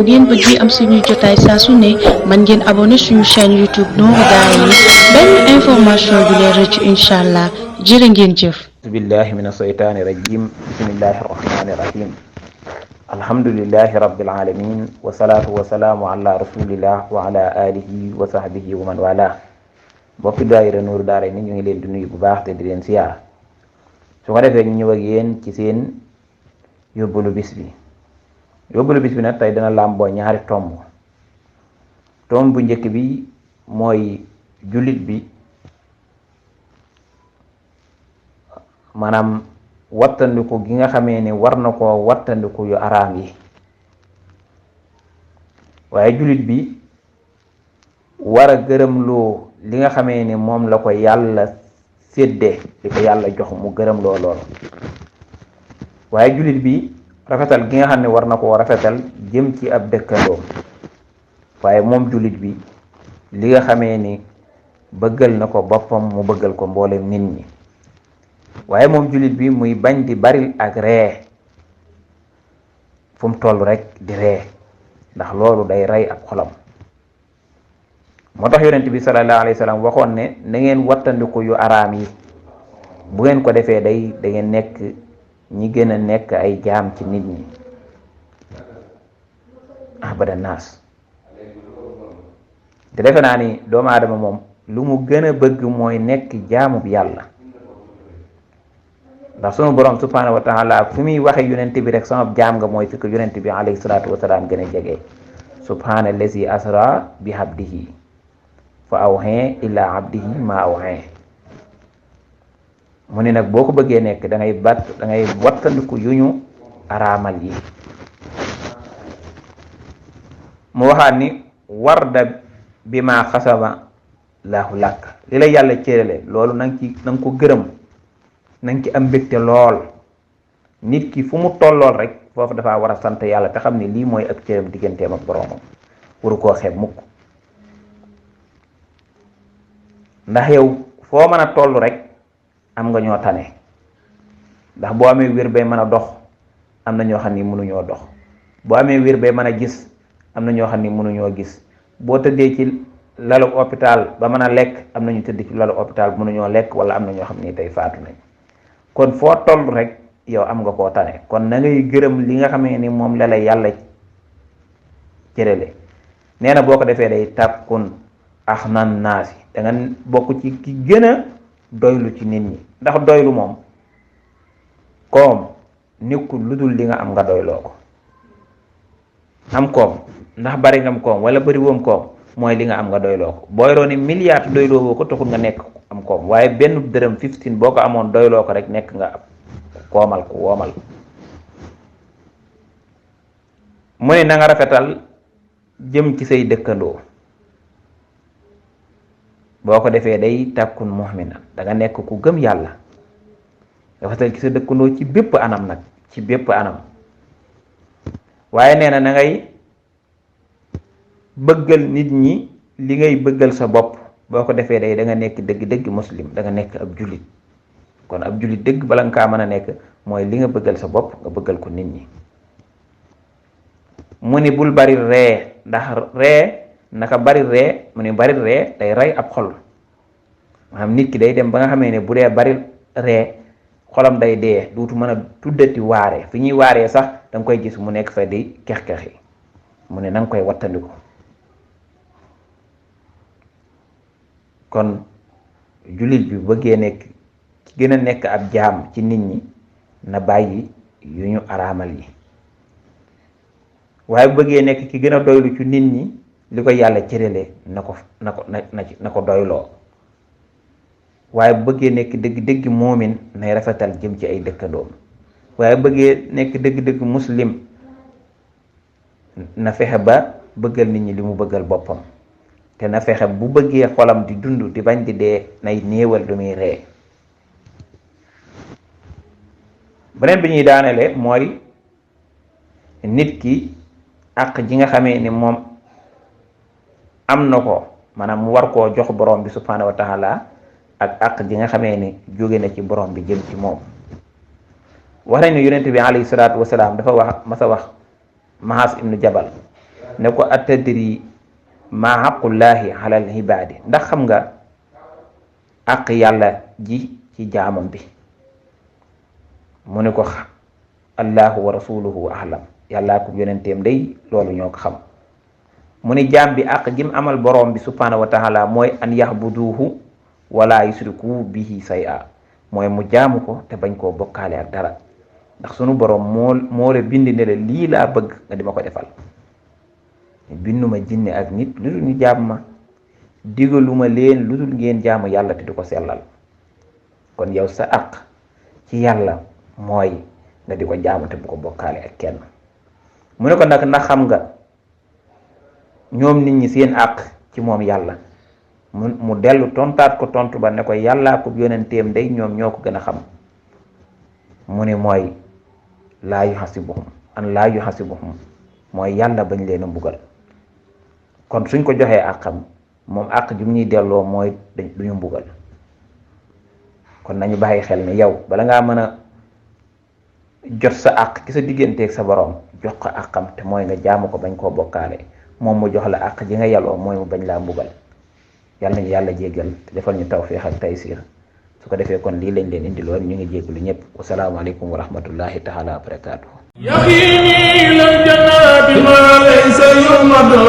ngeen bëggee am suñuy jotaay saa su ne mën ngeen abonné suñu chaîne YouTube Nourou Darayni benn information du leen rëcc incha allah jërë ngeen jëf. billahi min asheytaani rajim bismillahi arrahmani irrahim alhamdulilahi rabbil alamin wasalaatu wasalaamu ala rasulillah wa ala alihi wa sahbihi wa man wala mbokki daayira Nourou Darayni ñu ngi leen di nuyu bu baax te di leen siyaar su ko defee ñu ñëw ak yéen ci seen yóbbalu bis bi nag tey dana làmboo ñaari tomb bu njëkk bi mooy jullit bi maanaam wattandiku gi nga xamee ni war na koo wattandiku yu araam yi waaye jullit bi war a gërëm loo li nga xamee ni moom la ko yàlla séddee li ko yàlla jox mu gërëm loo loolu waaye jullit bi rafetal gi nga xam ne war na koo rafetal jëm ci ab dëkkandoom waaye moom jullit bi li nga xamee ni bëggal na ko boppam mu bëggal ko mboolem nit ñi waaye moom jullit bi muy bañ di baril ak ree fu mu toll rek di ree ndax loolu day rey ab xolam moo tax yonent bi sallallahu alayhi wa sallam waxoon ne na ngeen wattandiku yu araam yi bu ngeen ko defee da ngeen nekk ñi gën a nekk ay jaam ci nit ñi abada naas te defe naa ni doomu aadama moom lu mu gën a bëgg mooy nekk jaamub yàlla ndax sunu borom subhanahu wa taala fi muy waxe yonent bi rek sama jaam nga mooy fi ko yonent bi alayhi salaatu wasalaam gën a jege subhana lazi asra bi abdihi fa awhe illa abdihi ma awhe mu ne nag boo ko bëggee nekk da ngay wattandiku yu ñu araamal yi mu waxaat ni warda bi ma xasaba laahu làkk li la yàlla cérale loolu na nga ko gërëm na nga ci am mbégte lool nit ki fu mu tollool rek foofu dafa war a sant yàlla te xam ne lii mooy ak cëram digganteem ak boroomam waru koo xeeb mukk ndax yow foo mën a toll rek am nga ñoo tane ndax boo amee wér bay mën a dox am na ñoo xam ni mënuñoo dox boo amee wér bay mën a gis am na ñoo xam ni mënuñoo gis boo tëddee ci lalu hôpital ba mën a lekk am na ñu tëdd ci lalu hôpital mënuñoo lekk wala am na ñoo xam ni tey faatu nañ kon foo toll rek yow am nga koo tane kon na ngay gërëm li nga xamee ni moom la yàlla cërale nee na boo ko defee day tàkkun axnan naasi da nga bokk ci ki gën a doylu ci nit ñi ndax doylu moom koom nekkul lu dul li nga am nga doyloo ko am koom ndax bari ngam koom wala bari woom koom mooy li nga am nga doyloo ko boo yoroon ni milliard doyloo woo ko taxul nga nekk am koom waaye benn dërëm 15 boo ko amoon doyloo ko rek nekk nga ab koomal ku woomal mu ne na nga rafetal jëm ci say dëkkandoo boo ko defee day tàkkun mu'mina da nga nekk ku gëm yàlla rafetal ci sa dëkkandoo ci bépp anam nag ci bépp anam waaye nee na ngay bëggal nit ñi li ngay bëggal sa bopp boo ko defee day da nga nekk dëgg-dëgg muslim da nga nekk ab jullit kon ab jullit dëgg bala nga kaa mën a nekk mooy li nga bëggal sa bopp nga bëggal ko nit ñi mu ni bul bari ree ndax ree naka bari ree mu ni bari ree day rey ab xol maanaam nit ki day dem ba nga xamee ne bu dee bari ree xolam day dee duutu mën a tuddati waare fi ñuy waaree sax da nga koy gis mu nekk fa di kex-kexi mu ne na nga koy wattandiku kon jullit bi bëggee nekk ki gën a nekk ab jaam ci nit ñi na bàyyi yu ñu araamal yi waaye bëggee nekk ki gën a doylu ci nit ñi li ko yàlla cërale na ko doyloo waaye bëggee nekk dëgg-dëgg moomin nay rafetal jëm ci ay dëkkandoom waaye bëggee nekk dëgg-dëgg muslim na fexe ba bëggal nit ñi li mu bëggal boppam te na fexe bu bëggee xolam di dund di bañ di dee nay néewal lu muy ree beneen bi ñuy daanele mooy nit ki àq ji nga xamee ni moom am na ko maanaam mu war koo jox borom bi subhanahu wa taala ak àq ji nga xamee ni jóge na ci borom bi jëm ci moom wax nañ ne yonent bi alayhi salaatu wasalaam dafa masa wax Maas ibnu Jabal ne ko atadri ma haqqullahi alal ibaadi ndax xam nga àq yàlla ji ci jaamam bi mu ne ko allahu wa rasuluhu ahlam yàllaa ko yonenteem day loolu ñoo ko xam mu ne jaam bi àq jim amal borom bi subhanahu wa taala mooy an yahbuduhu wala yusriku bihi say'a mooy mu jaamu ko te bañ koo bokkaale ak dara ndax sunu borom moo la bind ne la lii laa bëgg nga di ma ko defal binduma jinne ak nit lu dul ñu jaam ma digaluma leen lu dul ngeen jaamu yàlla te du ko sellal kon yow sa àq ci yàlla mooy nga di ko jaamu te bu ko bokkaale ak kenn mu ne ko nag ndax xam nga ñoom nit ñi seen àq ci moom yàlla mu dellu tontaat ko tontu ba ne ko yàllaa ko yonenteem day ñoom ñoo ko gën a xam mu ne mooy laa yuhasibuhum mooy yàlla bañ leen a mbugal kon suñ ko joxee àqam moom àq ju ñuy delloo mooy duñu mbugal kon nañu bàyyi xel ne yow bala ngaa mën a jot sa àq ki sa digganteeg sa borom jox ko àqam te mooy nga jaamu ko bañ koo bokkaale moom mu jox la àq ji nga yelloo mooy mu bañ laa mbugal yàlla nañu yàlla jéggal te defal ñu tawfiix ak taysiir su ko defee kon lii lañ leen indiloon ñu ngi jéggalu ñëpp wasalaamaaleykum wa rahmatullahi taala wa barakaatuhu يقيني للجنات ما ليس يمضى